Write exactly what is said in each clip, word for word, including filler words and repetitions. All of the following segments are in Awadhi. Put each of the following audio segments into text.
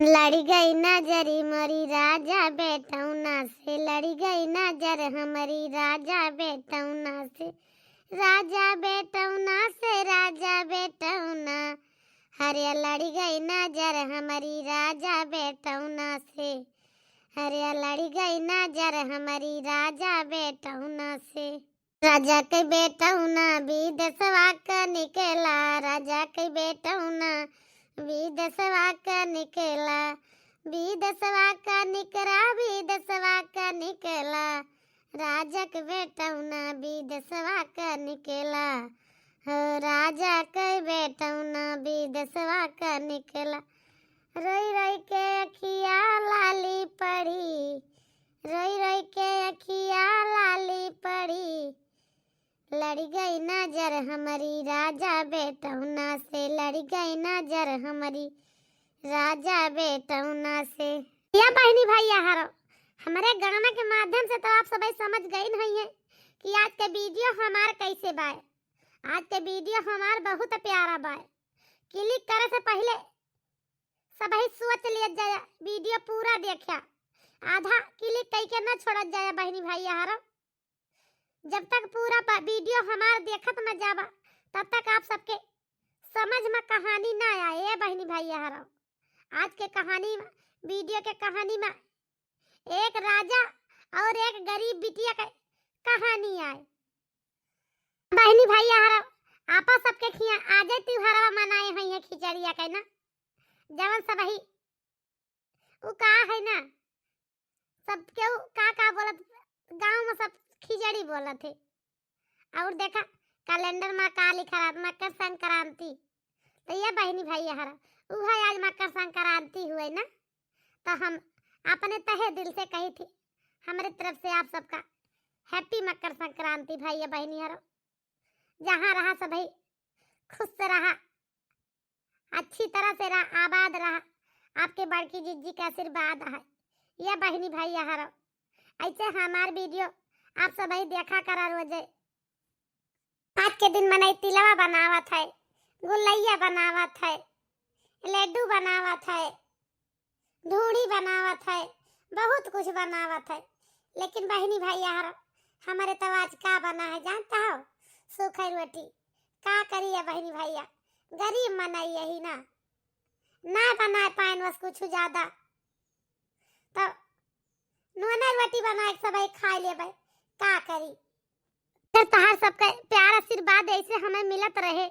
लड़ी गई नजरी मोरी राजा बेटौना से, लड़ी गई नजर हमरी राजा बेटौना से, राजा बेटौना से, राजा बेटौना। हरे लड़ी गई नजर हमरी राजा बेटौना से, हरे लड़ी गई नजर हमरी राजा बेटौना से। राजा के बेटौना विदेशवा क निकला, राजा के बेटौना विदेशवा क निकला, विदेशवा क निकला, विदेशवा क निकला। राजा के बेटौना विदेशवा क निकला, हो राजा के बेटौना विदेशवा क निकला। रोई रोई के अखिया लाली पड़ी, रोई रोई के अखिया लाली पड़ी। लड़ी गई नजर हमरी राजा बेटौना से, लड़ी गई नजर हमरी राजा बेटौना से। या बहिनी भैया हरो, हमरे गाना के माध्यम से तो आप सबै समझ गइन होइहैं कि आज के video हमार कैसे बाय। आज के video हमार बहुत प्यारा बाय। Click करे से पहिले सबै सोच लिया जाए, video पूरा देखा, आधा click कइके न छोड़ा जाए बहिनी भैया हरो। जब तक पूरा प-, video हमार देखत न जाबा, तब तक आप सबके समझ में कहानी ना आए। ए बहिनी भैया हरो, आज के कहानी में, video के कहानी में एक राजा और एक गरीब बिटिया के कहानी आए। बहिनी भैया हरो, आपा सबके खिया आजे त्योहारवा मनाए होइहैं खिचड़िया के ना, जवन सबही उ का है ना, सब केहू का का बोलत, गाँव में सब खिचड़ी बोलत है। और देखा calendar में का लिखा रहत, मकर संक्रांति। तो ये बहिनी भैया हरा, उहे आज मकर संक्रांति हुए ना, तो हम अपने तहे दिल से कही थी, हमरे तरफ से आप सबका happy मकर संक्रांति भैया बहिनी हरो। जहाँ रहा सभी खुश रहा, अच्छी तरह से रहा, आबाद रहा। आपके बड़की जिज्जी के आशीर्वाद है। या बहिनी भैया हरो, ऐसे हमार video आप सभी देखा करा रोजे। आज के दिन मनई तिलवा बनावत है, गुलैया बनावत है, लड्डू बनावत है, ढूढ़ी बनावत है, बहुत कुछ बनावत है। लेकिन बहिनी भैया हरो, हमरे तो आज का बना है जानता हो? सूखल रोटी। का करिए बहिनी भैया, गरीब मनई यही ना, ना बना पाएन बस कुछ ज्यादा, तो नूने रोटी बना के सबै खा लेबै, का करी। अगर तोहार सबके प्यार आशीर्वाद ऐसे हमें मिलत रहे,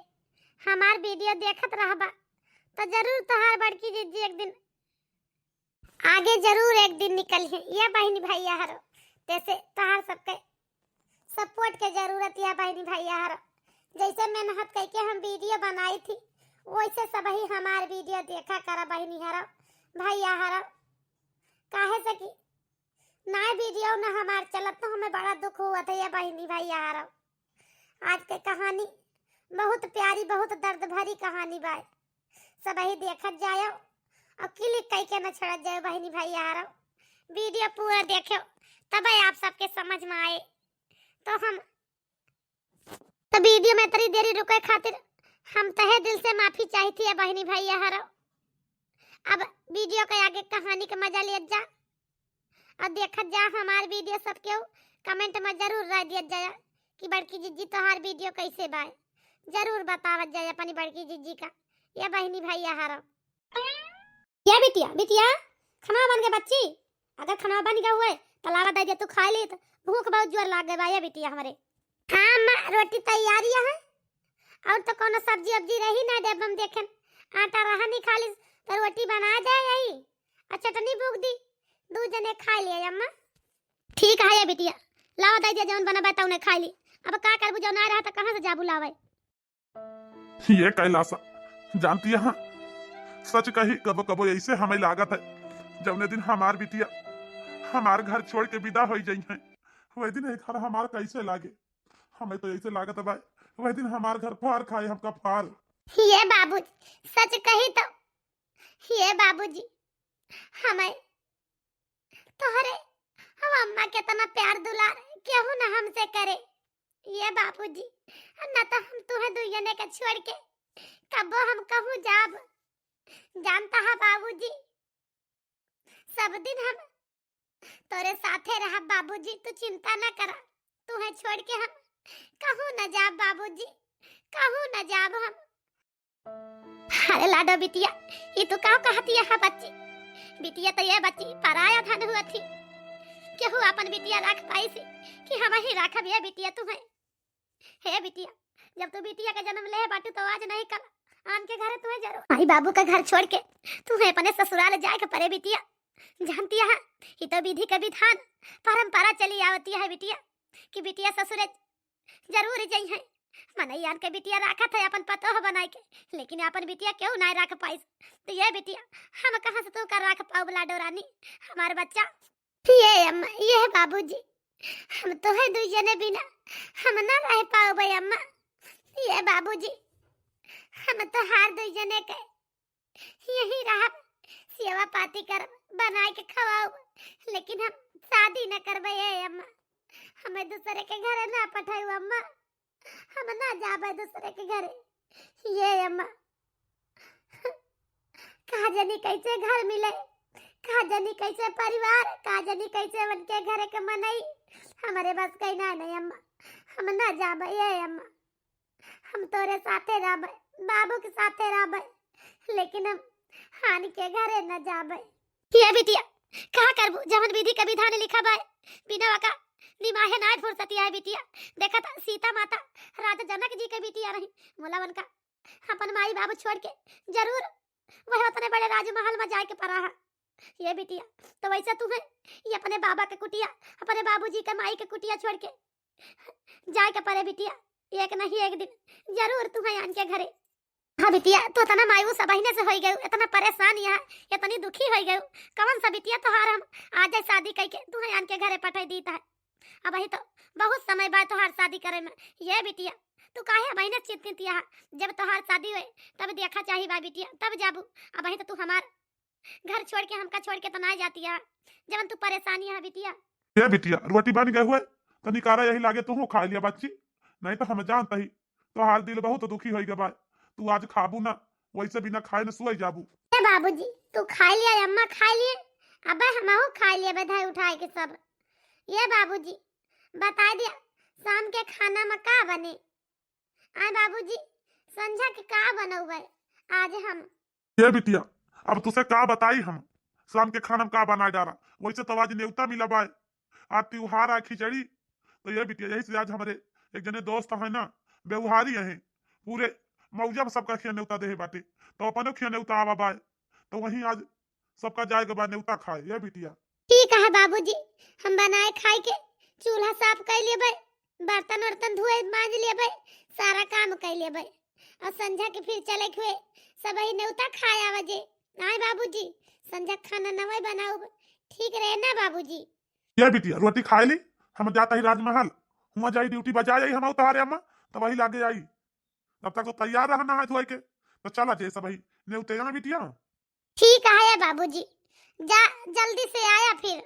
हमार video देखत रहबा, तो जरूर तोहार बड़की जिज्जी एक दिन आगे जरूर एक दिन निकलिहैं। या बहिनी भैया हरो, जैसे तोहार सबके support के जरूरत या बहिनी भैया हरो, जैसे मेहनत करके हम video बनाई थी, वैसे सबही हमार video देखा करा बहिनी हरो, भैया हरो। काहे से कि ना video ना हमार चलत तो हमें बड़ा दुख हुआ था ये बहिनी भैया हरो। आज के कहानी बहुत प्यारी, बहुत दर्द भरी कहानी बा। सबही देखत जायो और click कइके न छोड़त जायो बहिनी भैया हरो। Video पूरा देखो, तबे आप सबके समझ में आए। तो हम तो video में इतनी देरी रुके खातिर हम तहे दिल से माफी चाहती है बहिनी भैया हरो। अब video के आगे कहानी के मजा लियत जा और देखत जा हमार video सब केहू comment में जरूर राय दियत जाया कि बड़की जिज्जी तोहार video कैसे बाय, जरूर बतावत जाया अपनी बड़की जिज्जी का। या बहिनी भैया हरो। या बिटिया, बिटिया, खाना बन गए बच्ची? अगर खाना बन गया हुए तो लावा दे दे, तू खा ली, तो भूख बहुत जोर लाग गए बा ये बिटिया हमरे। हाँ अम्मा, रोटी तैयार है, और तो कोनो सब्जी वब्जी रही ना, जब हम देखें आटा रहा नहीं खाली, तो रोटी बना दे यही और चटनी बूक दी, दू जने खा लिए अम्मा। ठीक है ये बिटिया, लावा दे दे, जौन बना बताऊ ने खा ली। अब का करबू, जौन आ रहा तो कहाँ से जाबू लावे? ये कैलासा, जानती है, सच कही, कबो कबो ऐसे हमें लागत है, जौने दिन हमार बिटिया हमार घर छोड़ के विदा हो जाई है, वही दिन ये घर हमार कैसे लागे। हमें तो ऐसे लागत है भाई, वही दिन हमार घर फार खाए हमका, फार। ये बाबू, सच कही तो, ये बाबूजी, हमें तोहरे हम अम्मा केतना प्यार दुलार केहू ना हमसे करे। ये बाबूजी, ना तो हम तुहे दुइयने के छोड़ के कबो हम कहूँ जाब। जानता है बाबूजी, सब दिन हम तोरे साथे रहब बाबूजी, तू चिंता न करा। तुहे छोड़ के हम कहूँ न जाब बाबूजी, कहूँ न जाब हम। अरे लाडो बिटिया, ई तू का कहतिया है बच्ची? बिटिया तो ये बच्ची पराया धन हुआ थी, केहू अपन बिटिया राख पाइसी कि हमहीं राखब ये बिटिया तुहे। हे बिटिया, जब तू बिटिया के जन्म लेहे बाटू तो आज नहीं कल आन के घरे तुहे जरूर माई बाबू का घर छोड़ के तुहे अपने ससुराल जाए के परे बिटिया। जानतिया है, ई तो विधि के विधान, परंपरा चली आवतिया है बिटिया, कि बिटिया ससुरे जरूर जइहैं। मनई आन के बिटिया राखत है अपन पतोह बनाए के, लेकिन अपन बिटिया केहू नाहीं राख पाइस। तो ये बिटिया, हम कहाँ से तू का राख पाउब लाडो रानी, हमार बच्चा? ये अम्मा, ये बाबूजी, हम तोहे दुई जने बिना हम ना रह पाउबे अम्मा। ये बाबूजी, हम तोहार दुई जने के यहीं रहब, सेवा पाती करब, बनाए के खवाउब, लेकिन हम शादी न करबे ये अम्मा। हमें दूसरे के घरे ना पठाऊ अम्मा, हम ना जाबे दूसरे के घरे। ये अम्मा, का जानी कैसे घर मिले, का जानी कैसे परिवार, का जानी कैसे उनके घरे के मनई। हमरे बस के ना नहीं अम्मा, हम ना जाबे ये अम्मा। हम तोरे साथे रहबे, बाबू के साथे रहबे, लेकिन हम आन के घरे न जाबे। ये बिटिया, का करबू, जवन विधि के विधान लिखा बाय, बिना वका निमाहे नाय फुर्सतिया है बिटिया। देखत सीता माता राजा जनक जी के बिटिया रही, मोला उनका अपन माई बाबू छोड़ के जरूर वह उतने बड़े राजमहल में जाए के परा है। ये बिटिया, तो वैसे तुहे ये अपने बाबा के कुटिया, अपने बाबूजी के माई के कुटिया छोड़ के जाए के परे बिटिया, एक नहीं एक दिन जरूर तुहे आन के घरे। हाँ बिटिया, तू इतना मायूस अबहिने से होई गयू, इतना परेशान यहाँ, इतनी दुखी होई गयू, कवन सा बिटिया तोहार हम आज शादी कई के तुहे आन के घरे पठाई दीत है। अबही तो बहुत समय बा तोहार शादी करे में। ये बिटिया, तू काहे अबहिने चिंतित यहाँ? जब तोहार शादी होए तब देखा चाही बा बिटिया, तब जाबू। अबही तो तू हमार घर छोड़ के, हमका छोड़ के तो ना जातिया, जवन तू परेशानी है बिटिया। ए बिटिया, रोटी बन गए हुए, तनी कारा यही लागे तू खा लिया बच्ची, नहीं तो हम जानत ही तोहार दिल बहुत दुखी होई गबा। तू आज खाबू ना, वैसे बिना खाए न सोई जाबू। ए बाबूजी, तू खा लिया, अम्मा खा लिए, अबे हमहू खा लिए बधाई उठाए के सब। ये बाबूजी, बता दिया शाम के खाना में का बने? आए बाबूजी, संझा के का बनउबे आज हम? ये बिटिया, अब तुसे का बताई हम, शाम के खाना में का बनाए डारा। वैसे तो आज नेवता मिला बाय, आज त्योहार आ खिचड़ी। तो ये बिटिया, यही से आज हमरे एक जने दोस्त है ना, व्यवहारी है, पूरे मौजा में सबका खिया नेवता देहे बाटे, तो अपनो खिया नेवता आवा बाय, तो वहीं आज सबका जाए के बा नेवता खाए। ये बिटिया, ठीक है बाबूजी, हम बनाए खाए के चूल्हा साफ कर लेबे, बर्तन वर्तन धोए मांज लेबे, सारा काम कर लेबे, और संझा के फिर चले के हुए सब ही नेवता खाए आवा जे। आए बाबूजी, संझा खाना नवई बनाउब, ठीक रहे ना बाबूजी? ये बिटिया, रोटी खाए ली, हम जाता ही राजमहल, हुआ जाई ड्यूटी बजा आई हम तोहारे अम्मा, तब वही लागे आई। तब तक तो तैयार रहना है धोए के, तो चला जे सब ही नेवते यहाँ बिटिया। ठीक है बाबूजी, जा जल्दी से आया फिर,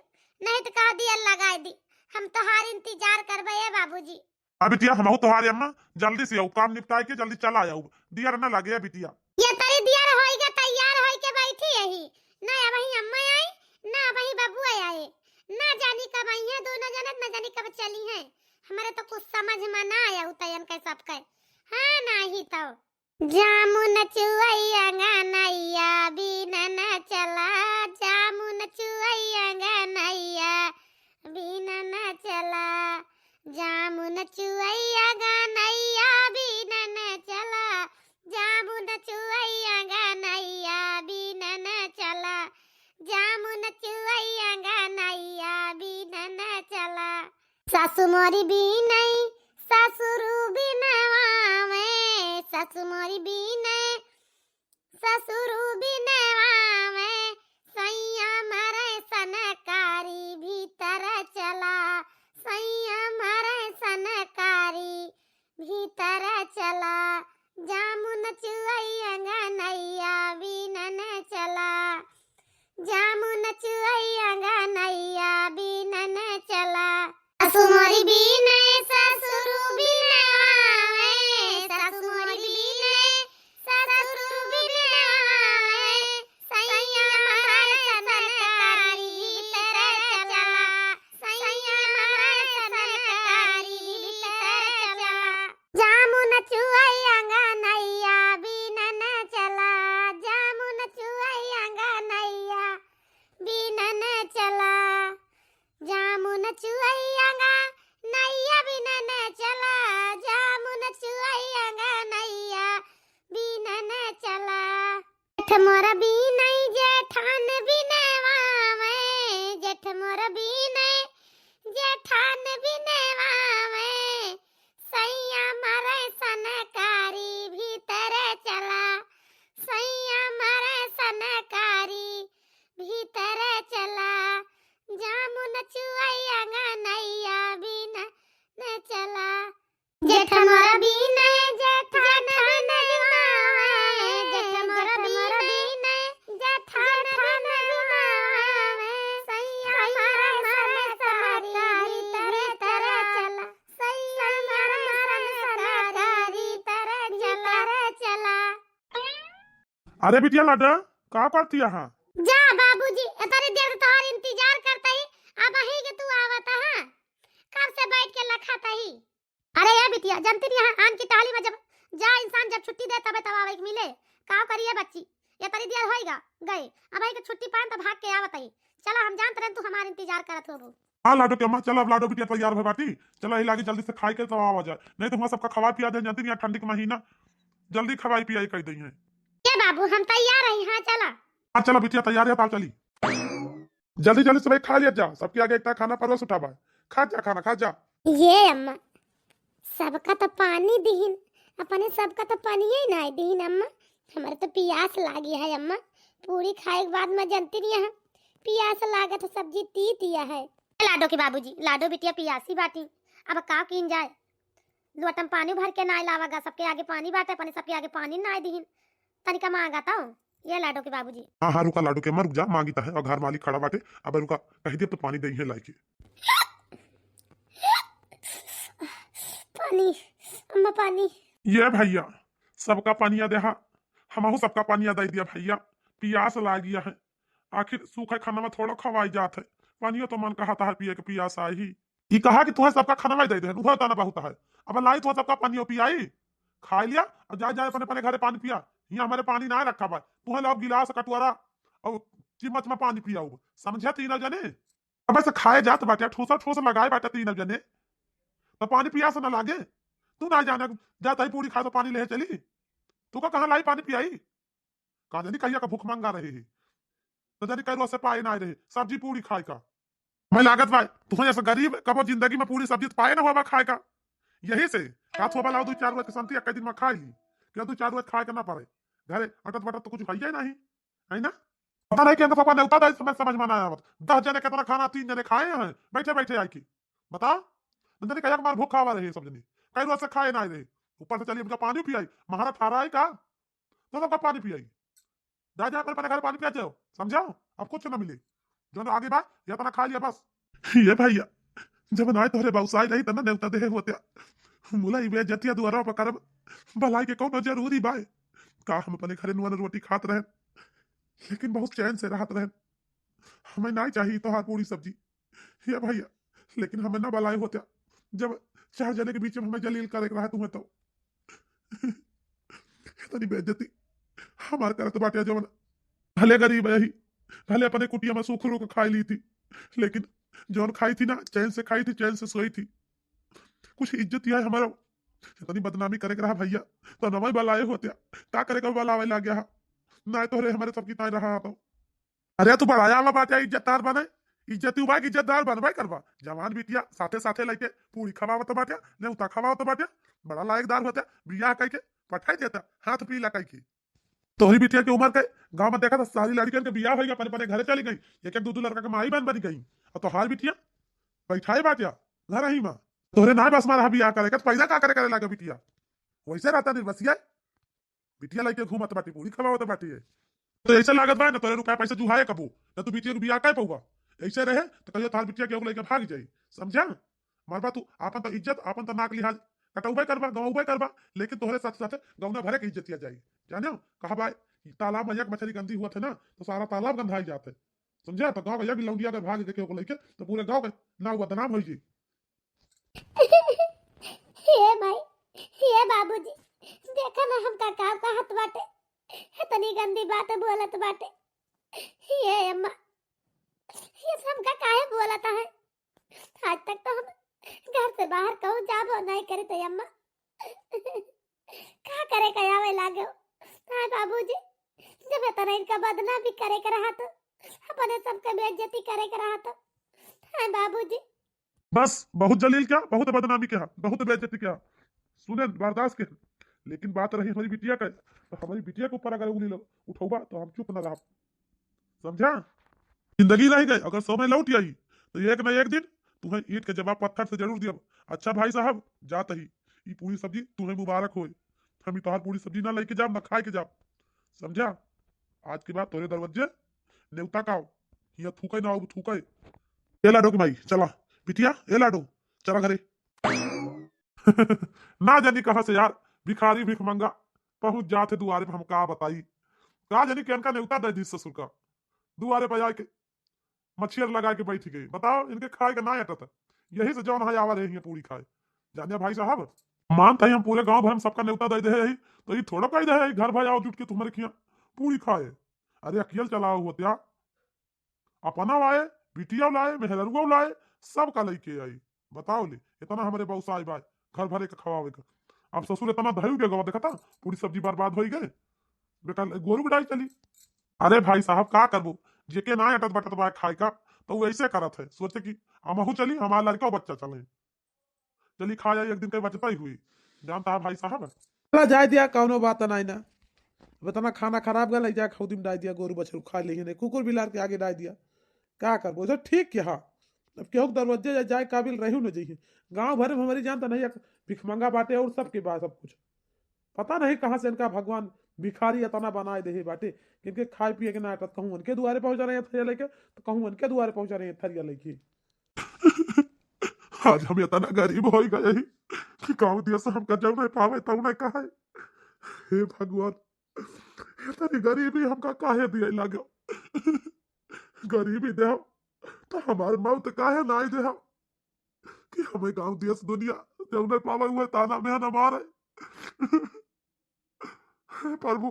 नहीं तो कहा दिया लगाए दी, हम तोहार इंतजार करबे ए बाबूजी। अब बिटिया, हमहू तोहारे अम्मा जल्दी से आऊ, काम निपटाए के जल्दी चला आऊ, दियर न लगे बिटिया। ये तरी दियर होइगा तैयार होई के बैठी यही, ना अबही अम्मा आई, ना अबही बबुआ आए, ना जानी कब आई है दोनों जने, ना जानी कब चली हैं। हमारे तो कुछ समझ में ना आया उतयन के सबके। हाँ, नाही तो। जामुन चुअई अंगनैया बीनन चला, जामुन चुअई अंगनैया बीनन चला, जामुन चुअई अंगनैया बीनन चला, जामुन चुअई अंगनैया बीनन चला, जामुन चुअई अंगनैया बीनन चला। सासु मोरी बीनई, ससुरु बिनवावे, सासु मोरी बीनई, ससुरु बिनवावे, सैया मरे सनकारी भीतर चला, सैया मरे सनकारी भीतर चला, जामुन चुअई अंगनैया बीनन चला, जामुन चुअई अंगनैया बीनन चला। सासु मोरी बीने ससुरु बिनवावे, सासु मोरी बीने ससुरु बिनवावे, सैया जेठ मोर बीनई जेठान बिनवावे, जेठ मोर बीनई जेठान बिनवावे, सैया मारे सनकारी भीतर चला, सैया मारे सनकारी भीतर चला, जामुन चुअई अंगनैया बिनन चला। जेठ मोर बीनई जेठान बिनवावे, जेठ मोर बीनई जेठान बिनवावे, सैया मारे सनकारी भीतर चला, सैया मारे सनकारी भीतर चला। अरे बिटिया लाडो, का करती यहाँ? जा बाबूजी, इतनी देर से तोहार इंतजार करता ही, अबहीं के तू आवत हा? कब से बैठ के लखत ही? अरे ए बिटिया, जनती नहीं है, आन की टहली में जब जा इंसान जब छुट्टी दे तबे तब आवे के मिले। का करी ए बच्ची, इतनी देर होइगा गए, अबहीं के छुट्टी पाएन तब भाग के आवत ही। चला हम जानत रहन तू हमार इंतजार करत होबू। हाँ लाडो के अम्मा, चला अब लाडो बिटिया तैयार भई बाटी, चला यही लागी जल्दी से खाई के तब आवा जाए, नहीं तो हुआ सबका खवाई पिया दे, जनती नहीं है ठंडी के महीना, जल्दी खवाई पियाई कई दई है। ए बाबू हम तैयार ही, हाँ चला। हाँ चला बिटिया तैयार है, तब चली। जल्दी जल्दी से भाई खा लिया जा, सबके आगे इतना खाना परोस उठा बा, खा जा खाना खा जा। ये अम्मा, सबका तो पानी दिहिन, अपने सबका तो पानिये नाई दिहिन अम्मा, हमारे तो पियास लागी है अम्मा, पूरी खाए के बाद में जनती नहीं है, पियास लागत है, सब्जी तीत है। लाडो के बाबूजी, लाडो बिटिया पियासी बाटी, अब का कीन जाए, लोटम पानी भर के नाई लावा गा, सबके आगे पानी बाटे, अपने सबके आगे पानी नाई दिहिन, तनिका मांगा तो। ये लाडो के बाबूजी। हाँ हाँ रुका लाडो के अम्मा, रुक जा, मांगी तो है, और घर मालिक खड़ा बाटे, अब रुका, कही दे तो पानी दे है लाइके। पानी, अम्मा पानी। ये भैया, सबका पानिया देहा, हमहू सबका पानिया दे दिया भैया, पियास लागिया है, आखिर सूखा खाना में थोड़ा खवाई जात है, पानियो तो मन कहता है पिए के, पियास आई ही। ई कहा कि तुहे सबका खाना दे दे, उहे तना बहुत है, अब लाई तुहे सबका पानियो पियाई, खा लिया, अब जा जाए अपने अपने घरे पानी पिया, यहाँ हमारे पानी ना रखा बा, तुहे लो गिलास कटोरा और चिम्मच में पानी पियाऊ, समझे तीनों जने? अब ऐसे खाए जात बाटे, ठूसा ठूस लगाए बाटे तीनों जने, तो पानी पियास ना लागे? तू ना जाने, जाता ही पूरी खाए तो पानी ले चली, तू का कहाँ लाई पानी पियाई? का जानी कहिया का भूख मंगा रहे है, तो जानी कई रोज से पाए ना रहे सब्जी पूरी खाए का। मैं लागत बा, तू ऐसा गरीब कबो जिंदगी में पूरी सब्जी तो पाए ना हुआ बा खाए का। यही से रात हुआ बा, लाओ दो चार रोज के शांति एक दिन में खा ली, क्या दो चार रोज खाए के ना पड़े, घरे अटत बटत तो कुछ है ही नहीं, है ना? पता नहीं कि इनका सबका नेवता दे, समझ, समझ में ना आवत। दस जने कितना खाना, तीन जने खाए हैं, बैठे बैठे आई की। बता, नंदनी कहिया के मार भूख खावा रहे सब जनी, कई रोज से खाए ना रहे, ऊपर से चली इनका पानी पियाई, महारा ठारा आई का? तो सबका पानी पियाई, जा जा अपने, अपने घर पानी पिया जाओ, समझाओ, अब कुछ ना मिले, जो आगे बा, या तना खा लिया बस। ये भैया, जब ना तोहरे बाउसाई रही तना नेवता देहे होत्या, मुला ई बेइज्जतिया दुआरा पर करब, भलाई के कौनो जरूरी बाय? का हम अपने घरे नुआ रोटी खात रहन, लेकिन बहुत चैन से रहत रहन, हमें ना चाहिए तोहार पूरी सब्जी। हे भैया, लेकिन हमें ना बलाए होत्या, जब चार जने के बीच में हमें जलील करे के रहा तुम्हें तो। इतनी बेइज्जती हमार करत बाटे जवन, भले गरीब है ही, भले अपने कुटिया में सूख रूख खाई ली थी, लेकिन जवन खाई थी ना, चैन से खाई थी, चैन से सोई थी। कुछ इज्जत है हमारा, इतनी बदनामी करे के रहा भैया, तो नवाई बलाए होत्या, का करे का बलावे लाग गया? ना तोहरे हमारे सबकी ताई रहा तो। अरे तू बड़ा आला बाटे, इज्जतदार बने, इज्जती उबा के इज्जतदार बनबे करबा। जवान बिटिया साथे साथे लेके पूरी खवावत बाटे, नेवता खवावत बाटे, बड़ा लायकदार होता, बियाह कइके पठाई देता, हाथ पीला कइके। तोहरी बिटिया के उम्र के गाँव में देखा था, सारी लड़कियन के बियाह होई, अपने अपने घरे चली गई, एक एक दो दो लड़का के माई बहन बनी गई, और तोहार बिटिया बैठाए बाटे घर ही में। तोहरे ना बस मारा बियाह करे के, तो पैदा का करे करे लागे बिटिया, वैसे रहता निर्बसिया। बिटिया लइके घूमत बाटी, पूरी खवावत बाटी है। तो ऐसे लागत बा ना तोरे रुपया पैसा जुहाए कबू, ना तू बिटिया के बियाह कर पउबा। ऐसे रहे तो कहियो तार बिटिया के लइके भाग जाई, समझा? मरबा तू, आपन तो इज्जत, आपन तो नाक लिहाज कटौबे करबा, गंवबे करबा, लेकिन तोहरे साथ साथ गौना भरे के इज्जतिया जाई। जाने हो, कहा बा, तालाब में एक मछली गंदी हुआ थे ना, तो सारा तालाब गंधाई जाते। समझा? तो गाँव का एक भी लौंडिया अगर भाग गए केहू को लइके, तो पूरे गाँव का नाव बदनाम हो जी। हे माई, हे बाबूजी, देखा ना हमका का कहत बाटे, इतनी गंदी बात बोलत बाटे। हे अम्मा, ये सब हमका काहे बोलत है? आज तक तो हम घर से बाहर कहूँ जाबो नहीं करे थे अम्मा। का करे का आवे लागे हो? हाय बाबूजी, तबे तना इनका बदनामी करे के रहा तो, अपने सबके बेइज्जती करे के रहा तो। हाँ बाबूजी। बस, बहुत जलील क्या, बहुत बदनामी क्या, बहुत बेइज्जती क्या। सुने, बर्दाश्त के। लेकिन बात रही हमारी बिटिया का, तो हमारी बिटिया के ऊपर अगर उंगली ल-, उठौबा तो हम चुप न रहब। समझा? जिंदगी रह गए, अगर समय लौट आई तो एक न एक दिन तुम्हें ईंट के जवाब पत्थर से जरूर दियब। अच्छा भाई साहब, जात ही, ई पूरी सब्जी तुम्हें मुबारक होए। हम ई तोहार पूरी सब्जी ना लेके जाब, ना खाए के जाब। समझा? आज के बाद तोरे दरवाजे नेवता का हो, हियां थूके ना हो, थूके। ए लाडो के माई, चला। बिटिया, ए लाडो, चला घरे। ना जानी कहाँ से यार, भिखारी भिखमंगा पहुंच जात है दुआरे पे, हम का बताई। का जानी केनका नेवता दे दी ससुर का। दुआरे पे आके मछियर लगा के बैठ गई। बताओ, इनके खाए का ना अटत है। यही से जौन है आवा रहे हैं पूरी खाए। जानिया भाई साहब, मानत ही हम पूरे गांव भर में सबका नेवता दे दे ही, तो ये थोड़ा कह दे ही घर भर आओ जुट के तुम्हारे खिया पूरी खाए। अरे अकियल चलाओ होत्या, अपना लाए, बिटिया लाए, मेहररुआ लाए, सबका लेके आई। बताओ ले, इतना हमरे बौसाई बाय घर भरे का खवावे का। अब ससुर इतना धयु के गवा देखता, पूरी सब्जी बर्बाद होई गए। बेटा गोरू के डाई चली। अरे भाई साहब, का करबो, जेके ना अटत बटत बा खाए का, तो वो ऐसे करत है, सोचे कि हमहू चली, हमार लड़का बच्चा चले, चली खा जाई, एक दिन के बचता ही हुई। जानता है भाई साहब। चला जाए दिया, कौनो बात नहीं ना। अब इतना खाना खराब गल, जा खौदी में डाल दिया, गोरू बछरू खा लेही नहीं, कुकुर बिलार के आगे डाल दिया। का करबो, इधर ठीक के हाँ। अब केहू के दरवाजे जा-, जाए काबिल रहू न जइहे। गांव भर में हमारी जानता नहीं, एक भिखमंगा बाटे और सबके बा सब कुछ। पता नहीं कहाँ से इनका भगवान भिखारी इतना बनाए देहे बाटे कि इनके खाए पिए के ना अटत, कहूँ उनके दुआरे पहुँचा रहे हैं थरिया लेके, तो कहूँ उनके दुआरे पहुँचा रहे हैं थरिया लेके। आज हम इतना गरीब हो गए ही कि गाँव दिया से हमका जब नहीं पावे तब नहीं कहे। हे भगवान, इतनी गरीबी हमका काहे दिए लागो? गरीबी देहो तो हमार मौत काहे नाई देहो कि हमें गाँव दिया से दुनिया जब नहीं पावे हुए ताना में न मारे। हे प्रभु,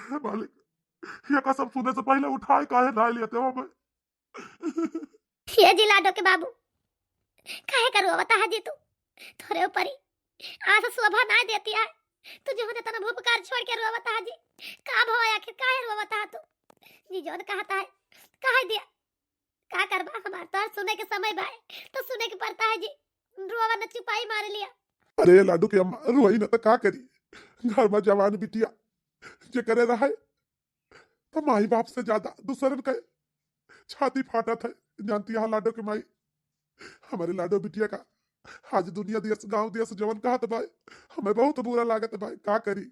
हे मालिक, ये कसम सुने से पहले उठाए काहे नाई लेते हो हमें? ये जी लाडो के बाबू, काहे का रोवत हा जी तू? तोरे ऊपरी आस शोभा ना देती है। तू जो होने तना भूपकार छोड़ के रोवत हा जी। का भवा आखिर काहे रोवत हा तू? जी जोन कहता है, कह दिया। का करबा, हमार तो सुने के समय बाय, तो सुने के पड़ता है जी। रोवा न चुपाई मार लिया। अरे लाडो के अम्मा, रोई न त का करी? घर में जवान बिटिया जे करे रहे, तो माई बाप से ज्यादा दूसरन के छाती फाटत है। जानती है लाडो के माई, हमारे लाडो बिटिया का आज दुनिया दियस, गाँव दियस, जवन कहत बाय, हमें बहुत बुरा लागत बाय। का करी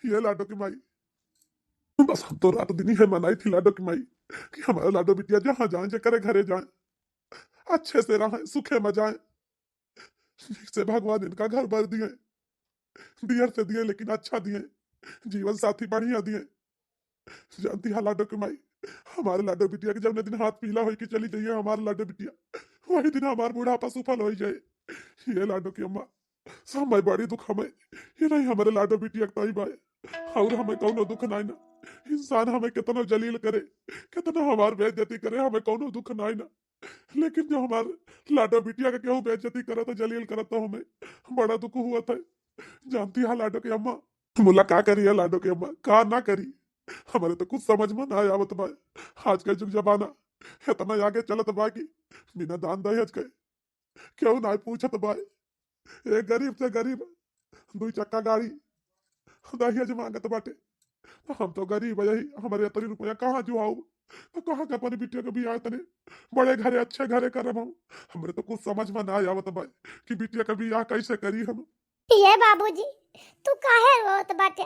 ये लाडो के माई? बस हम तो रात दिन ही है मनाई थी लाडो के माई कि हमारे लाडो बिटिया जहाँ जाए, जे करे घरे जाए, अच्छे से रहे, सुखे में जाए। ठीक से भगवान इनका घर भर दिए, दियर से दिए, लेकिन अच्छा दिए, जीवन साथी बढ़िया दिए। जानती है लाडो के माई, हमारे लाडो बिटिया के जब दिन हाथ पीला होई के चली जाइए, हमारे लाडो बिटिया, वही दिन हमार बुढ़ापा सुफल होई जाए। ये लाडो की अम्मा, समय बड़ी दुख हमें, ये नहीं हमारे लाडो बिटिया के ताई बाय, और हमें कौनो दुख नाई ना। इंसान हमें कितनो जलील करे, कितनो हमार बेइज्जती करे, हमें कौनो दुख नाई ना। लेकिन जो हमार लाडो बिटिया के केहू बेइज्जती करत है, जलील करत है, हमें बड़ा दुख हुआ था। जानती है लाडो के अम्मा, मुला का करी है लाडो के अम्मा, का ना करी, हमारे तो कुछ समझ में ना आवत बा। आज का जुग जमाना इतना आगे चलत बा कि बिना दान दहेज के केहू ना पूछत बा। एक गरीब से गरीब दुई चक्का गाड़ी दहेज मांगत बाटे। तो हम तो गरीब है, यही हमारे इतनी रुपया कहाँ जुआऊ? तो कहाँ के अपनी बिटिया के बियाह इतने बड़े घरे, अच्छे घरे करब हम? हमरे तो कुछ समझ में ना आवत बा कि बिटिया के बियाह कैसे करी हम। ये बाबूजी, तू काहे रोत बाटे?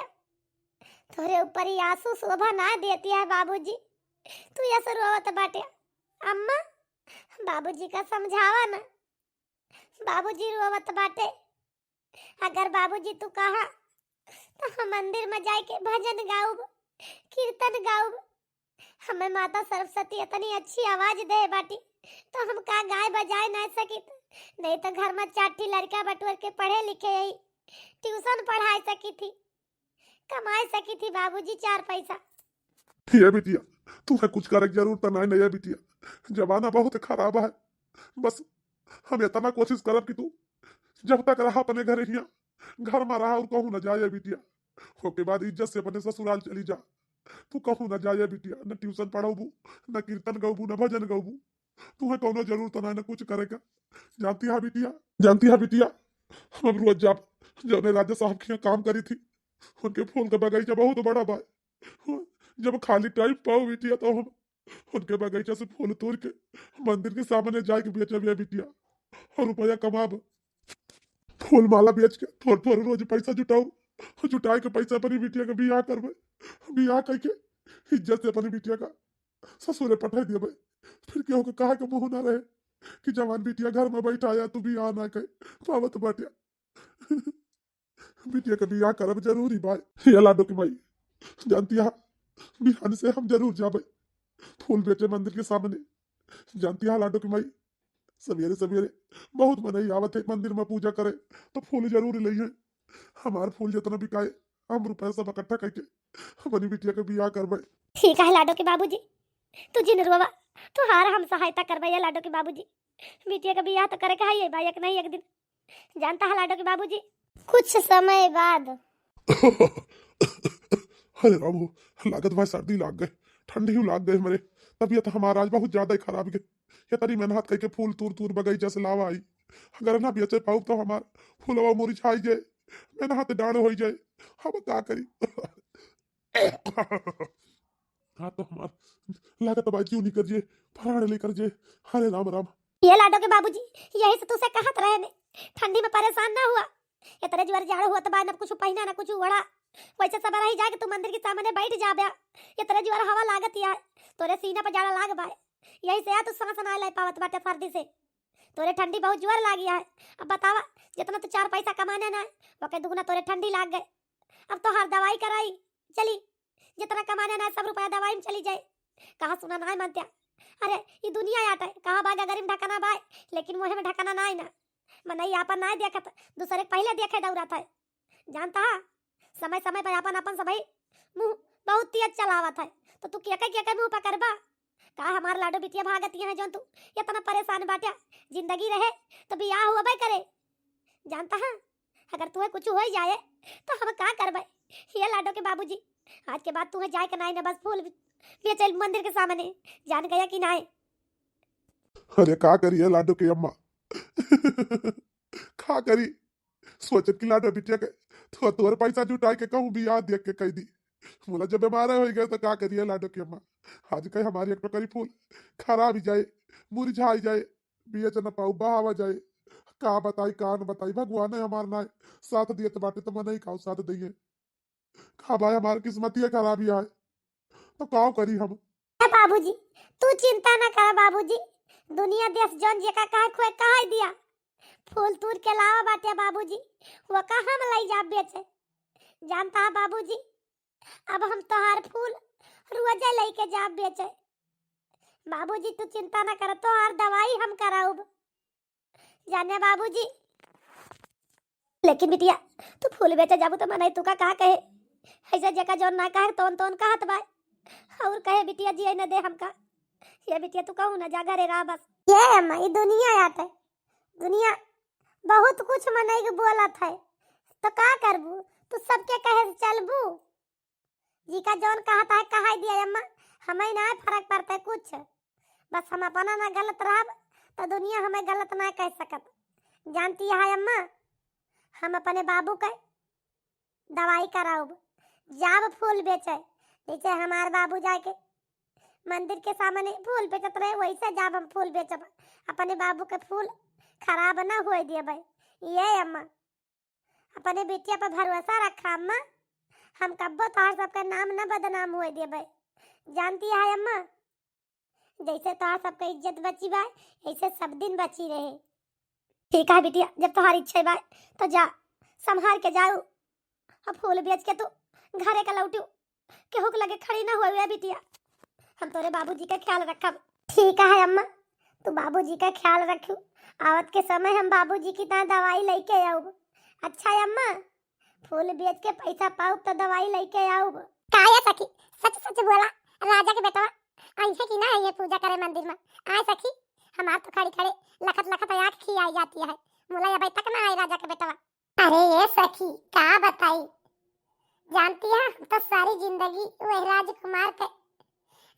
तोरे ऊपर ये आंसू शोभा ना देती है बाबूजी, तू ऐसे रोत बाटे। अम्मा, बाबूजी का समझावा ना, बाबूजी रोवत बाटे। अगर बाबूजी तू कहा तो हम मंदिर में जाए के भजन गाउब, कीर्तन गाउब। हमें माता सरस्वती इतनी अच्छी आवाज दे बाटी, तो हम का गाय बजाए ना सकित? नहीं तो घर में चार ठी लड़का बटुर के पढ़े लिखे यही, ट्यूशन पढ़ाए सकी थी, कमाए सकी थी बाबूजी चार पैसा। ये बिटिया, तुम्हें कुछ करे की जरूरत नहीं, नहीं है बिटिया, जमाना बहुत खराब है। बस हम इतना कोशिश करब कि तू जब तक रहा अपने घरे हिया, घर में रहा और कहूँ न जाए बिटिया। ओके बाद इज्जत से अपने ससुराल चली जा। तू कहूँ ना जाए बिटिया, न ट्यूशन पढ़ाबू, न कीर्तन गाबू, न भजन गाबू। तुहे कौनो जरूरत ना, न कुछ करे का। जानती हा बिटिया, जानती हा बिटिया, हम अब रोज जाब, जौने राजा साहब के यहाँ काम करी थी, उनके फूल का बगीचा बहुत बड़ा बा। जब खाली टाइम पाओ बिटिया, तो हम उनके बगीचा से फूल तोड़ के मंदिर के सामने जाए के बेचब या बिटिया, और रुपया कमाब। फूल माला बेच के थोड़ थोड़ रोज पैसा जुटाओ, जुटाए के पैसा अपनी बिटिया के बियाह करबे। बियाह करके इज्जत से अपनी बिटिया का ससुरे पठाई देबे। फिर केहू के कहा के मुंह ना रहे कि जवान बिटिया घर में बैठा या तू बियाह ना कर पावत बाटिया। बिटिया के बियाह करब जरूरी बा। ये लाडो की माई, जानती हा, बिहान से हम जरूर जाबे फूल बेचे मंदिर के सामने। जानती हा लाडो की माई, सवेरे सवेरे बहुत मनई आवत है मंदिर में पूजा करे, तो फूल जरूर लइहे। हमार फूल जितना बिकाए, हम रुपया सब इकट्ठा करके अपनी बिटिया के बियाह करबे। ठीक है लाडो के बाबूजी, तू जिन रोवा, तुहार हम सहायता करबे या लाडो के बाबूजी। बिटिया के बियाह तो करे के है ये बा, एक नहीं एक दिन। जानता है लाडो के बाबूजी, कुछ समय बाद। अरे राम हो, लागत बा सर्दी लाग गए, ठंडी लाग गए हमरे। तबीयत हमार आज बहुत ज्यादा ही खराब गए। ये तरी मेहनत करके फूल तूर तूर बगीचा से लावा आई, अगर ना बेचे पाऊ तो हमार फूलवा मुरझाई जाए, मेहनत डांड हो जाए, हम का करी? हाँ तो हमार लागत बा जीव निकर जे, प्राण निकर जे। हरे राम राम। ये लाडो के बाबूजी, यही से तुसे कहत रहे ने, ठंडी में परेशान ना हुआ। इतने जोर जाड़ हुआ तो बा, ना कुछ पहना ना कुछ ओढ़ा, वैसे सब रही जाके तू मंदिर के सामने बैठ जाबे। इतने जोर हवा लागत या, तोरे सीना पर जाड़ा लाग बा, यही से या तू सांस ना ले पावत बाटे सर्दी से। तोरे ठंडी बहुत जोर लागी है। अब बतावा, जितना तू चार पैसा कमाने ना, वके दुगुना तोरे ठंडी लाग गए। अब तोहार दवाई कराई चली, जितना कमाने ना सब रुपया दवाई में चली जाए। कहाँ सुना ना मानत्या। अरे, ई दुनिया आटे, कहाँ बा गगरी में ढकाना बा, लेकिन मुँह में ढकाना ना ना। मनई आपन ना देखत, दूसरे के पहले देखे दौड़त है। जानता है, समय समय पर आपन आपन सबही मुँह बहुत तेज चलावत है, तो तू केके केके मुँह पकड़बा? का हमार लाडो बिटिया भागत यहाँ जौन तू इतना परेशान बाट्या? जिंदगी रहे तो बियाह होबे करे। जानता है, अगर तुहे कुछ हो जाए तो हम का करबे? ये लाडो के बाबूजी, आज के बाद तुहे जाए के नाई ना, बस फूल बेचल मंदिर के सामने, जान गया कि नाई? अरे का करी ये लाडो के अम्मा? का करी? सोचत कि लाडो बिटिया के तो तोर पैसा जुटाए के कहूँ बियाह देख के कह दी। मुला जब बीमार हो गए तो का करिए लाडो के अम्मा? आज कहे हमारी एक टोकरी फूल खराब ही जाए, मुरझाई जाए, बिया च न पाऊ बहावा जाए। का बताई का न बताई, भगवान है हमार नाय साथ दिए तो बाटे तो मनई का साथ दिए। का भाई हमार किस्मतिया खराब ही आए, तो का करी हम? ए बाबूजी, तू चिंता ना करा बाबूजी, दुनिया देश जौन जेका कहे खोए कहे दिया। फूल तूर के लावा बाटे बाबूजी, वो का हम लई जाब बेचे। जानता है बाबूजी, अब हम तोहार फूल रोजे लेके जाब बेचे। बाबूजी तू चिंता ना कर, तोहार दवाई हम कराउब। जाने बाबूजी, लेकिन बिटिया, तू फूल बेचे जाबू तो मनई तू का, का कहे? ऐसे जेका जौन ना कहे तौन तौन कहत बाय। और कहे बिटिया जिए न दे हमका। ये बिटिया तू कहूँ ना जा घरे रह बस। ये अम्मा, ई दुनिया आटे। दुनिया बहुत कुछ मनई के बोलत है, तो का करबू? तू सबके कहे से चलबू? जी का जौन कहत है कहाई दिया अम्मा, हमें ना फर्क पड़ता है कुछ। बस हम अपना ना गलत रहब तो दुनिया हमें गलत ना कह सकत। जानती है अम्मा, हम अपने बाबू के दवाई कराउब, जाब फूल बेचे, जैसे हमार बाबू जाके मंदिर के सामने फूल बेचत रहे, वैसे जाब हम फूल बेचब। अपने बाबू के फूल खराब ना होए देबे। ये अम्मा, अपने बिटिया पर भरोसा रखा अम्मा, हम कब्बो तोहार सबके नाम न बदनाम होए देबे। जानती है अम्मा, जैसे तोहार सबके इज्जत बची बा, ऐसे सब दिन बची रहे। ठीक है बिटिया, जब तोहार इच्छा बा तो जा, संभाल के जाऊ, अब फूल बेच के तू घरे का लौटू। केहू के लगे खड़ी ना हुए बिटिया, हम तोरे बाबूजी का ख्याल रखब। ठीक है अम्मा, तू बाबूजी का ख्याल रखू, आवत के समय हम बाबूजी की ता दवाई लेके आऊब। अच्छा अम्मा, फूल बेच के पैसा पाऊब तो दवाई लेके आऊब। का ये सखी, सच सच बोला, राजा के बेटवा आई है कि ना आई है पूजा करे मंदिर में? आए सखी, हमार तो खड़ी खड़ी लखत लखत आँख खी आई जाती है, मुला अबे तक ना आई राजा के बेटवा। अरे ये सखी, का बताई, जानती है, हम तो सारी जिंदगी वही राजकुमार के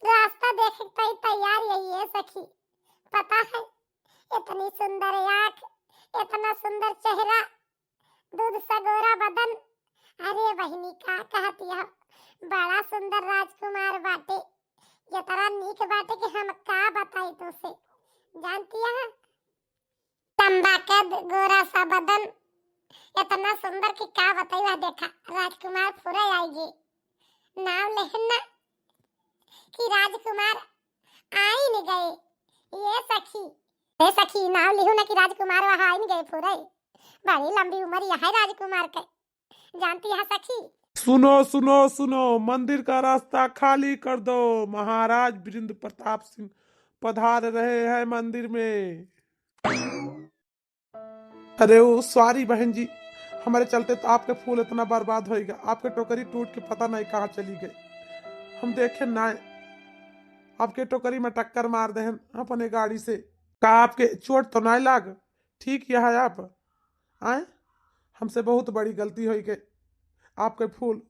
रास्ता देखे के तैयार यही है सखी। पता है, इतनी सुंदर आँख, इतना सुंदर चेहरा, दूध सा गोरा बदन। अरे बहिनी, का कहती है, बड़ा सुंदर राजकुमार बाटे। ये तरह नीक बाटे कि हम का बताई तुसे। जानती है, लंबा कद, गोरा सा बदन, इतना सुंदर कि का बताई। वह देखा, राजकुमार फुरे आइगे। नाव लेहन ना कि राजकुमार आइन गए। ये सखी, ए सखी, नाव लिहू ना कि राजकुमार वह आइन गए फुरे। बड़ी लंबी उम्र यह है राजकुमार के। जानती है सखी? सुनो, सुनो, सुनो, मंदिर का रास्ता खाली कर दो। महाराज वीरेंद्र प्रताप सिंह पधार रहे हैं मंदिर में। अरे ओ सॉरी बहन जी, हमारे चलते तो आपके फूल इतना बर्बाद होइगा, आपके टोकरी टूट के पता नहीं कहाँ चली गई। हम देखे ना, आपके टोकरी में टक्कर मार देहन अपने गाड़ी से। का आपके चोट तो नहीं लाग? ठीक यहाँ आप आए, हमसे बहुत बड़ी गलती होइगे। आपके फूल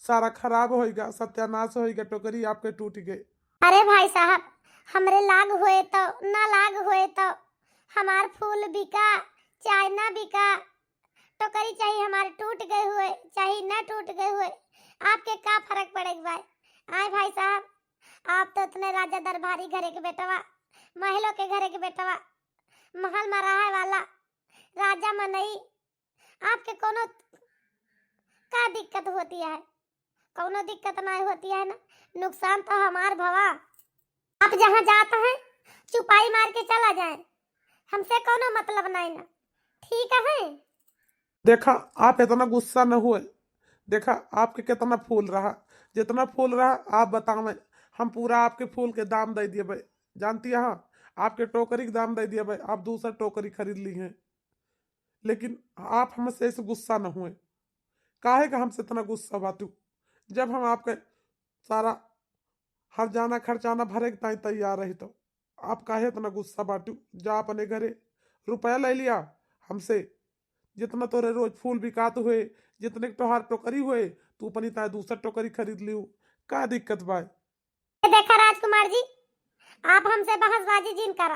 सारा खराब होइगा, सत्यानाश होइगा, टोकरी आपके टूट गए। अरे भाई साहब, हमरे लाग होए तो ना लाग होए तो हमार फूल बिका चाहे ना बिका, टोकरी चाहे हमार टूट गए हुए चाहे ना टूट गए हुए, आपके का फर्क पड़े के बा? आए भाई साहब, आप तो इतने राजा दरबारी घरे के बेटवा, महलों के घरे के बेटवा, महल में रहे वाला राजा मनई, आपके कोनो का दिक्कत होती है? कोनो दिक्कत नहीं होती है ना, नुकसान तो हमार भवा। आप जहाँ जात हैं, चुपाई मार के चला जाए, हमसे कोनो मतलब नहीं ना, ठीक है? देखा, आप इतना गुस्सा न हुए। देखा, आपके कितना फूल रहा, जितना फूल रहा आप बतावें, हम पूरा आपके फूल के दाम दे दिए। जानती हैं, आपके टोकरी के दाम दे दिए, आप दूसरा टोकरी खरीद ली हैं। लेकिन आप हमसे ऐसे गुस्सा न हुए। काहे का हमसे इतना गुस्सा बाटू, जब हम आपके सारा हर जाना खर्चाना भरे के ताई तैयार रही, तो आप काहे इतना गुस्सा बाटू? जा अपने घरे, रुपया ले लिया हमसे, जितना तोरे रोज फूल बिकात हुए, जितने के तोहार टोकरी हुए, तू अपनी ताई दूसर टोकरी खरीद लियो, का दिक्कत बा? ये देखा राजकुमार जी, आप हमसे बहसबाजी जिन करा।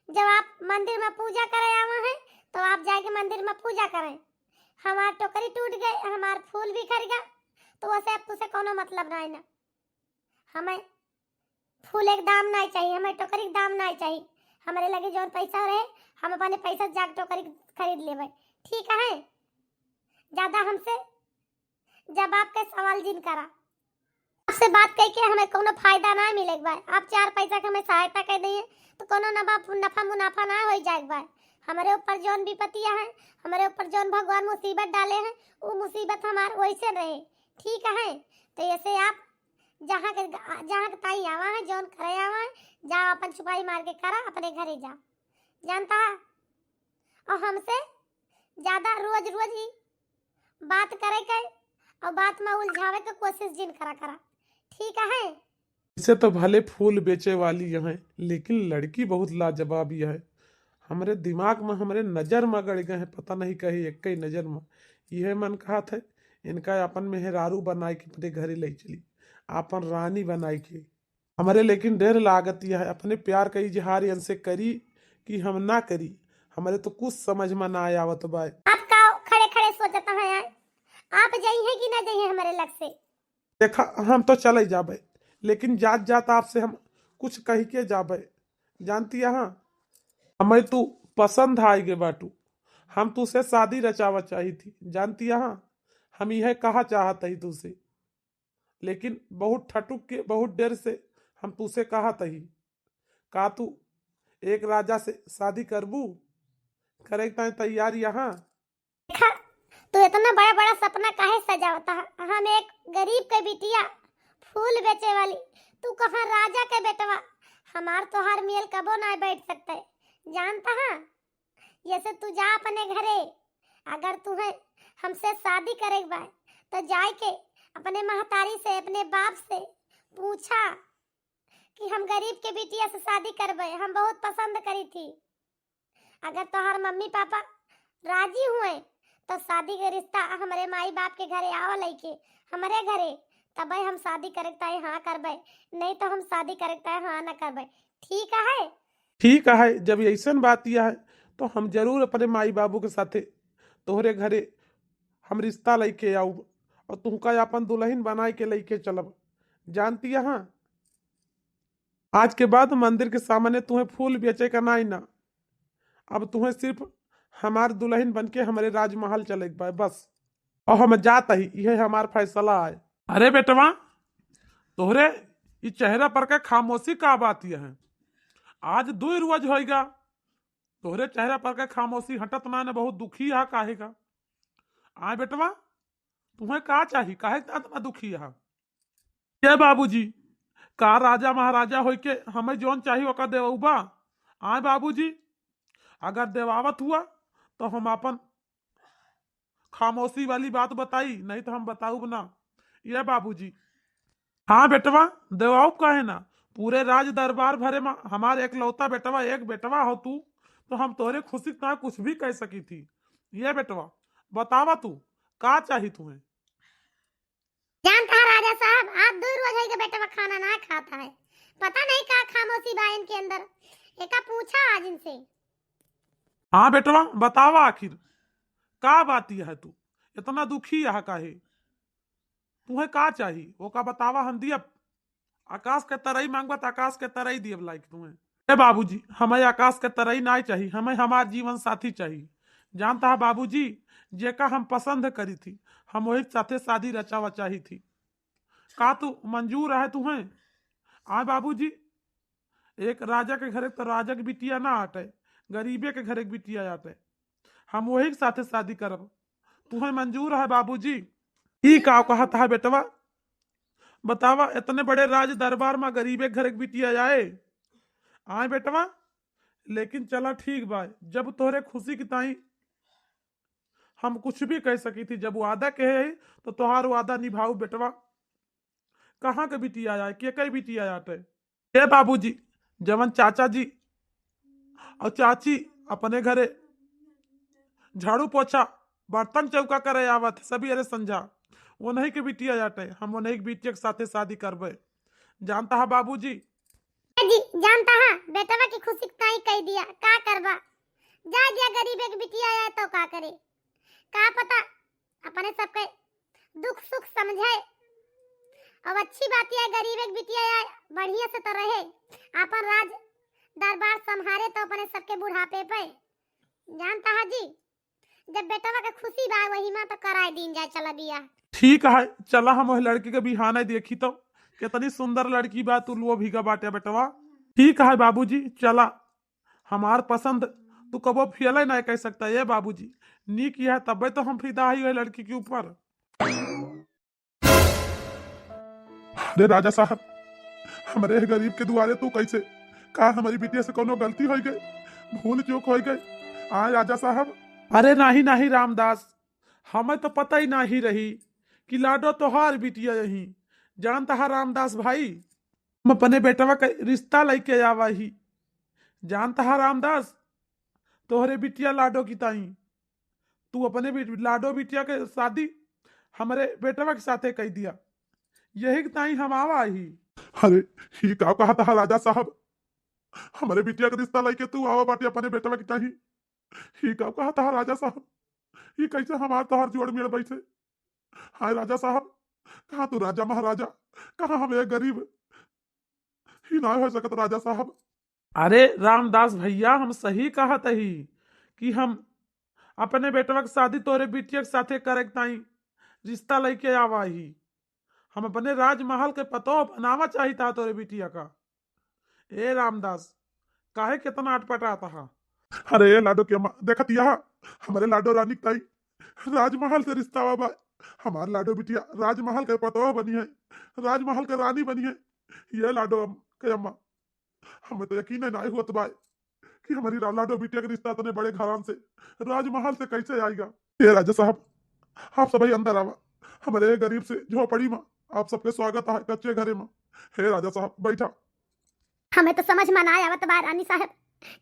जब आप मंदिर में पूजा करे आवा हैं, तो आप जाके मंदिर में पूजा करें। हमार टोकरी टूट गए, हमार फूल बिखर गया, तो वैसे अब तुसे कोनो मतलब ना है ना। हमें फूल एक दाम ना चाहिए, हमें टोकरी के दाम ना चाहिए। हमारे लगे जौन पैसा रहे, हम अपने पैसा जाके टोकरी खरीद लेबे, ठीक है? ज्यादा हमसे, जब आपके सवाल जिन करा, आपसे बात करके हमें कोनो फायदा ना मिले के बा। आप चार पैसा के हमें सहायता कर दिए तो कोनो नफा, नफा मुनाफा ना हो जाए के बा। हमारे ऊपर जौन विपत्तियाँ हैं, हमारे ऊपर जौन भगवान मुसीबत डाले हैं, वो मुसीबत हमार वैसे रहे, ठीक है? तो ऐसे आप जहाँ के, जहाँ के ताई आवा है, जौन करे आवा है, जा अपन चुपाई मार के करा, अपने घरे जा, जानता है? और हमसे ज्यादा रोज रोज ही बात करे के और बात में उलझावे के कोशिश जिन करा करा, ठीक है? इसे तो भले फूल बेचे वाली है, लेकिन लड़की बहुत लाजवाब है। हमरे दिमाग में, हमरे नजर में गड़ गए हैं, पता नहीं कहे एक ही नजर में। यह मन कहत है, इनका अपन मेहरारू बनाए के अपने घरे ले चली, अपन रानी बनाए के। हमरे लेकिन डर लागत यह अपने प्यार का इजहार इनसे करी कि हम ना करी। हमरे तो कुछ समझ में ना आवत बा। आप का खड़े खड़े सोचत हैं यार? आप जइहे कि ना जइहे हमरे लग से? देखा, हम तो चले जाबे, लेकिन जात जात आपसे हम कुछ कह के जाबे। जानती हैं, हमें तू पसंद आइगे बाटू, हम तुसे शादी रचावा चाही थी। जानती हैं, हम यह कहा चाहत ही तुसे, लेकिन बहुत ठटुक के, बहुत डर से हम तुसे कहत ही, का तू एक राजा से शादी करबू? करे के ताई तैयार यहाँ? देखा, तू इतना बड़ा बड़ा सपना काहे सजावता है? हम एक गरीब के बिटिया, फूल बेचे वाली, तू कहाँ राजा के बेटवा। हमार तोहार मेल कबो ना बैठ सकते, जानता है? जैसे तू जा अपने घरे, अगर तुहे हमसे शादी करे के बा, तो जाए के अपने महतारी से, अपने बाप से पूछा कि हम गरीब के बिटिया से शादी करबे, हम बहुत पसंद करी थी। अगर तोहार मम्मी पापा राजी हुए, तो शादी के रिश्ता हमरे माई बाप के घरे आवा लइके, हमरे घरे, तबे हम शादी करे के ताई हाँ करबे, नहीं तो हम शादी करे के ताई हाँ ना करबे। ठीक है? ठीक है, जब ऐसन बात यह है, तो हम जरूर अपने माई बाबू के साथे तोहरे घरे हम रिश्ता लइके आउब और तुहका अपन दुल्हन बनाए के लइके चलब। जानती यहाँ, आज के बाद मंदिर के सामने तुहें फूल बेचे का नाई ना, अब तुहें सिर्फ हमार दुल्हन बन के हमरे राजमहल चले के बा, बस। और हम जात ही, यह हमार फैसला है। अरे बेटवा, तोहरे ई चेहरा पर का खामोशी का बात यह है? आज दुई रोज होइगा, तोहरे चेहरा पर का खामोशी हटत ना, न बहुत दुखी है, काहे का? आए बेटवा, तुम्हें का चाही, काहे का इतना दुखी है? ये बाबूजी, का राजा महाराजा होइके हमें जौन चाही ओका देवउबा? आए बाबूजी, अगर देवावत हुआ तो हम अपन खामोशी वाली बात बताई, नहीं तो हम बताउब ना। ये बाबूजी। हाँ बेटवा, देवाउब काहे ना? पूरे राज दरबार भरे मा हमार एकलौता बेटवा, एक बेटवा हो तू, तो हम तोरे खुशी ना कुछ भी कह सकी थी। ये बेटवा, बतावा तू, का चाही तुम्हें? जानता है राजा साहब, आज दो रोज है कि बेटवा खाना ना खाता है, पता नहीं का खामोशी बा इनके अंदर, एका पूछा आज इनसे। हाँ बेटवा, बतावा आखिर का बात यह है, तू इतना दुखी यह काहे? तुम्हें का चाही, ओका बतावा, हम दियब। आकाश के तरई मांगबा त आकाश के तरई दियब लाइक तुम्हें। ए बाबूजी, हमें आकाश के तरई नाई चाही, हमें हमार जीवन साथी चाही। जानता है बाबूजी, जेका हम पसंद करी थी, हम वही साथे शादी रचावा चाही थी। का तू मंजूर है तुम्हें? आए बाबूजी, एक राजा के घरे तो राजा के बिटिया ना आटे, गरीबे के घरे के बिटिया आटे। हम वही के साथे शादी करब। तुम्हें मंजूर है बाबूजी? ई का कहत है बेटवा? बतावा, इतने बड़े राज दरबार मा गरीबे के घरे के बिटिया आए? आए बेटवा, लेकिन चला ठीक बा, जब तोहरे खुशी की ताई हम कुछ भी कह सकी थी, जब वादा कहे है तो तोहार वादा निभाऊ बेटवा। कहाँ के बिटिया आए, के कई बिटिया आटे? ए बाबूजी, जवन चाचा जी और चाची अपने घरे झाड़ू पोछा, बर्तन चौका करे आवत सबेरे संझा, वो नहीं के बिटिया आटे, हम वो नहीं के बिटिया के साथे शादी करबे। जानता है बाबूजी? ए जी, जानता है, बेटवा की खुशी ताई कह दिया, का करबा? जा दिया, गरीब एक बिटिया आए तो का करे, का पता अपने सबके दुख सुख समझे। अब अच्छी बात यह गरीब एक बिटिया आए, बढ़िया से तो रहे, अपन राज दरबार संभारे तो अपने सबके बुढ़ापे पे। जानता है जी, जब बेटवा के खुशी बा वही मा तो कराए दीन जाए, चला बिया। ठीक है, चला हम वह लड़की के बिहाने देखी तो, कितनी सुंदर लड़की बा, तू लोभिका बाटे बेटवा। ठीक है बाबूजी, चला, हमार पसंद तू कबो फेले नहीं कह सकता। ये बाबूजी, नीक यह तबे तो हम फिदा ही वह लड़की के ऊपर। अरे राजा साहब, हमरे गरीब के दुआरे तू कैसे? का हमारी बिटिया से कोनो गलती होई गई, भूल चूक होई गई? आए राजा साहब। अरे नाही नाही रामदास, हमें तो पता ही नाही रही कि लाडो तोहार बिटिया यही। जानता है रामदास भाई, हम अपने बेटवा का रिश्ता लेके आवा ही। जानता है रामदास, तोहरे बिटिया लाडो की ताई तू अपने बि-, लाडो बिटिया के शादी हमरे बेटवा के साथे कई दिया, यही के ताई हम आवा ही। अरे, ही का कहत हा राजा साहब? हमरे बिटिया के रिश्ता लेके तू आवा बाटे अपने बेटवा के ताई। ही का कहत हा राजा साहब? ही कैसे हमार तोहार जोड़ मेल बैठे? हाय राजा साहब, कहाँ तू राजा महाराजा, कहाँ हम एक गरीब? ही ना हो सकत राजा साहब। अरे रामदास भैया, हम सही कहत ही कि हम अपने बेटवा के शादी तोरे बिटिया के साथे करे के ताई रिश्ता लेके आवा ही। हम अपने राजमहल के पतोह बनावा चाहिता तोरे बिटिया का। ए रामदास, काहे कितना अटपटात हा? अरे ए लाडो के अम्मा, देखत यह हमरे लाडो रानी के ताई राजमहल से रिश्ता बा। हमार लाडो बिटिया राजमहल के पतोह बनी है, राजमहल के रानी बनी है। ये लाडो अम-, के अम्मा, हमें तो यकीन नहीं होत बा कि हमारी रा-, लाडो बिटिया के रिश्ता इतने बड़े घरान से, राजमहल से कैसे आएगा। हे राजा साहब, आप सभी अंदर आवा। हमारे गरीब से झोपड़ी में आप सबके स्वागत है, कच्चे घरे में। हे राजा साहब, बैठा। हमें तो समझ में ना आवत बा रानी साहब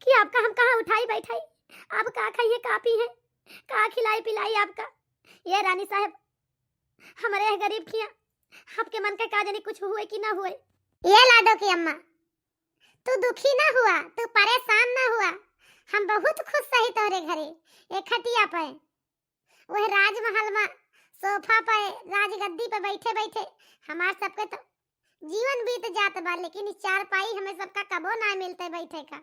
कि आपका हम कहाँ उठाई बैठाई, आप का खाइए का पी है। का खिलाई पिलाई आपका? ये रानी साहब, हमरे यह गरीब खिया आपके मन का का जानी कुछ हुए कि ना हुए। ये लाडो की अम्मा, तू दुखी ना हुआ, तू परेशान ना हुआ। हम बहुत खुश सही तोहरे घरे, एक खटिया पे, वह राजमहल में सोफा पे, राजगद्दी पे बैठे बैठे हमार सबके तो जीवन बीत जात बा, लेकिन ई चारपाई हमें सबका कबो ना मिलते बैठे का।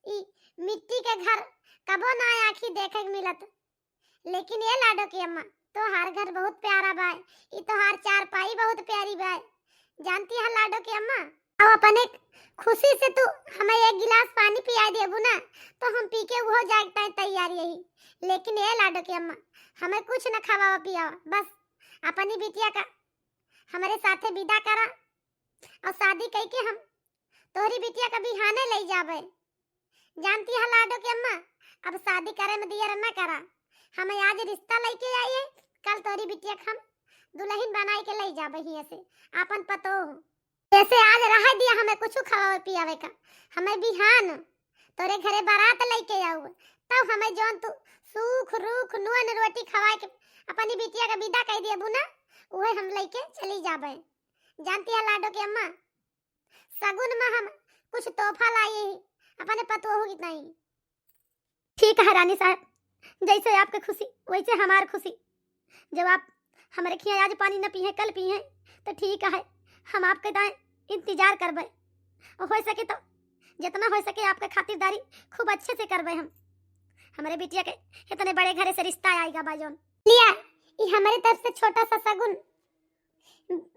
ई मिट्टी के घर कबो ना आँखी देखे के मिलत। लेकिन ये लाडो की अम्मा, तोहार घर बहुत प्यारा बाय, ई तोहार चारपाई बहुत प्यारी बाय। जानती है लाडो की अम्मा, अब अपने खुशी से तू हमें एक गिलास पानी पिया देबू ना, तो हम पी के उहो जाए के तैयार यही। लेकिन ये लाडो की अम्मा, हमें कुछ न खवावा पियावा, बस अपनी बिटिया का हमरे साथे विदा करा और शादी कई के हम तोहरी बिटिया का बिहाने ले जाबे। जानती है लाडो की अम्मा, अब शादी करे में देर न करा। हमें आज रिश्ता लेके आई है, कल तोहरी बिटिया के हम दुल्हन बनाए के ले जाबे हियां से, आपन पतोह। जैसे आज रह दिया हमें कुछ खवावे पियावे का, हमें बिहान तोरे घरे बारात लेके आऊ, तब हमें जौन तू सूख रूख नून रोटी खवाए के अपनी बिटिया का विदा कर दिया बुना, उहे हम लेके चली जाबे। जानती है लाडो की अम्मा, सगुन में हम कुछ तोहफा लाई ही अपने पतोहू की ताई। ठीक है रानी साहब, जैसे आपके खुशी वैसे हमार खुशी। जब आप हमरे खिया आज पानी न पिए, कल पिए, तो ठीक है, हम आपके ताई इंतजार करबे। हो सके तो, जितना हो सके आपके खातिरदारी खूब अच्छे से करबे हम। हमरे बिटिया के इतने बड़े घरे से रिश्ता आएगा बा जौन। लिया, ई हमरे तरफ से छोटा सा सगुन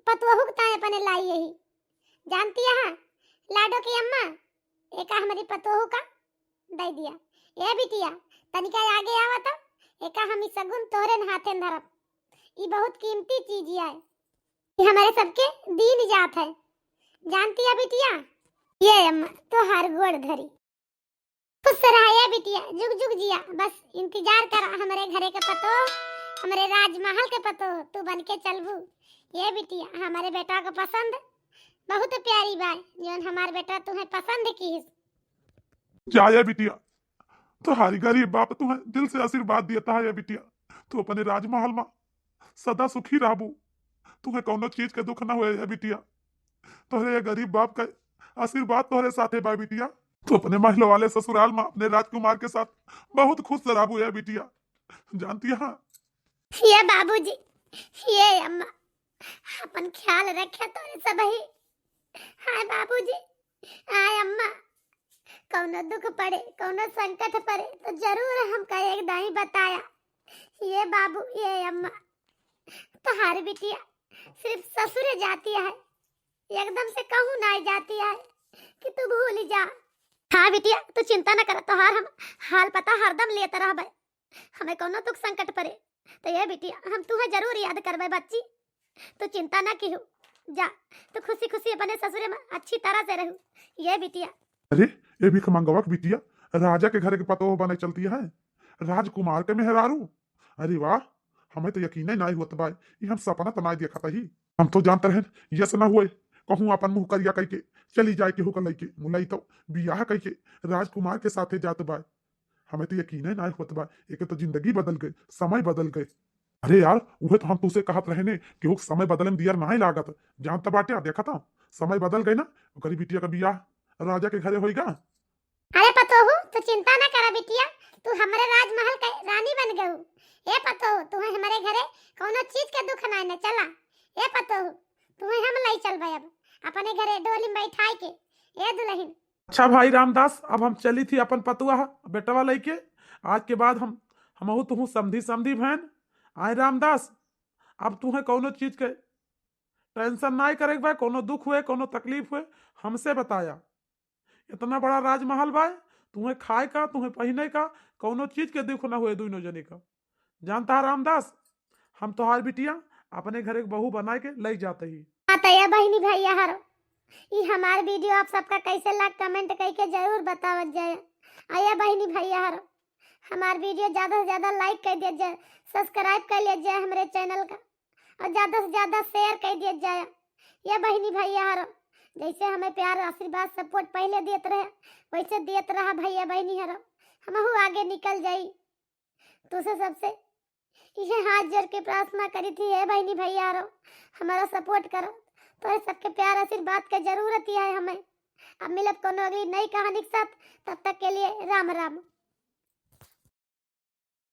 पतोहू के ताई अपने लाई यही। जानती है लाडो की अम्मा, एका हमरी पतोहू का दे दिया। ए बिटिया, तनिका आगे आवा तो, एका हम ई सगुन तोहरे हाथे धरब। ई बहुत कीमती चीज है, ई हमारे सबके दीन जात है। जानती है बिटिया, ये अम्मा तोहार गोड़ धरी। खुश रहा ये बिटिया, जुग जुग जिया। बस इंतजार करा हमरे घरे के पतोह, हमरे राजमहल के पतोह तू बन के चलबू। ये बिटिया, हमारे बेटा को पसंद बहुत प्यारी बाय, जौन हमार बेटा तुम्हें पसंद किहिस। जा ये बिटिया, तोहारी गरीब बाप तुम्हें दिल से आशीर्वाद दिया था ये बिटिया, तू अपने राजमहल में सदा सुखी रहबू, तुम्हें कौनो चीज के दुख ना होए ये बिटिया। तोहरे ये गरीब बाप का आशीर्वाद तोहरे साथे बा बिटिया। तू अपने महल वाले ससुराल में अपने राजकुमार के साथ बहुत खुश रहबू ये बिटिया। जानती है, ये बाबूजी, ये अम्मा, अपन ख्याल रखे तोरे सबही। हाय बाबूजी, हाय अम्मा, कौनो दुख पड़े, कौनो संकट पड़े, तो जरूर हमका एक दाई बताया। ये बाबू, ये अम्मा, तोहार बिटिया सिर्फ ससुरे जाती है, एकदम से कहूँ ना जाती है कि तू भूल जा। हाँ बिटिया, तू चिंता न कर, तोहार हम हाल पता हरदम लेत रहबे। हमें कौनो दुख संकट पड़े, तो ये बिटिया, हम तुहे जरूर याद करबे बच्ची। तू चिंता ना किहू, जा, तू खुशी खुशी अपने ससुरे में अच्छी तरह से रहू। ये बिटिया। अरे, ये भिखमंगवा के बिटिया राजा के घर के पतोह बने चलती है, राजकुमार के मेहरारू। अरे वाह, हमें तो यकीन ही नाई होत बा, ई हम सपना तो नाई देखत ही। हम तो जानत रहन, यस ना हुए, कहूँ अपन मुँह करिया कइके चली जाए केहू का लइके। मुलई तो बियाह कइके राजकुमार के साथे जात बा। हमें तो यकीन ही नाई होत बा, एके तो जिंदगी बदल गए, समय बदल गए। अरे यार, उहे तो हम तुसे कहत रहे ने, केहू के समय बदले में दियर नाई लागत। जानत बाटे, देखत, समय बदल गए ना, ओकरी बिटिया का बियाह राजा के घरे होइगा। अरे पतोहू, तू चिंता ना करा बिटिया, तू हमरे राजमहल के रानी बन गऊ। ए पतोहू, तुहे हमरे घरे कौनो चीज के दुख नाई न चला। ए पतोहू, तुहे हम लई चलबे अब अपने घरे डोली में बैठाई के। ए दुल्हन। अच्छा भाई रामदास, अब हम चली थी अपन पतुआ बेटवा लइके। आज के बाद हम, हमहू तुहू समधी समधी भैन। आए रामदास, अब तुहे कौनो चीज के टेंशन नाई करे के बा, कौनो दुख हुए, कौनो तकलीफ हुए, हमसे बताया। इतना बड़ा राजमहल बा, तुहे खाए का, तुहे पहिने का, कौनो चीज के दुख ना हुए दुइनो जने का। जानता है रामदास, हम तोहार बिटिया अपने घर एक बहू बनाए के लई जाते ही। हाँ तो ये बहिनी भैया हरो, ई हमार वीडियो आप सबका कैसे लाग कमेंट करके जरूर बतावत जाए। आ ये बहिनी भैया हरो, हमार वीडियो ज्यादा से ज्यादा लाइक कर दिया जाए, सब्सक्राइब कर लिया जाए हमरे चैनल का, और ज्यादा से ज्यादा शेयर कर दिया जाए। ये बहिनी भैया हरो, जैसे हमें प्यार आशीर्वाद सपोर्ट पहले देत रहे, वैसे देत रहा भैया बहिनी हरो, हमहू आगे निकल जाई। तुसे सबसे ये हाथ जोड़ के प्रार्थना करी थी, हे बहिनी भैया रो, हमारा सपोर्ट करो। तोरे सबके प्यार आशीर्वाद के जरूरत ही है हमें। अब मिलब कोनो अगली नई कहानी के साथ, तब तक के लिए राम राम।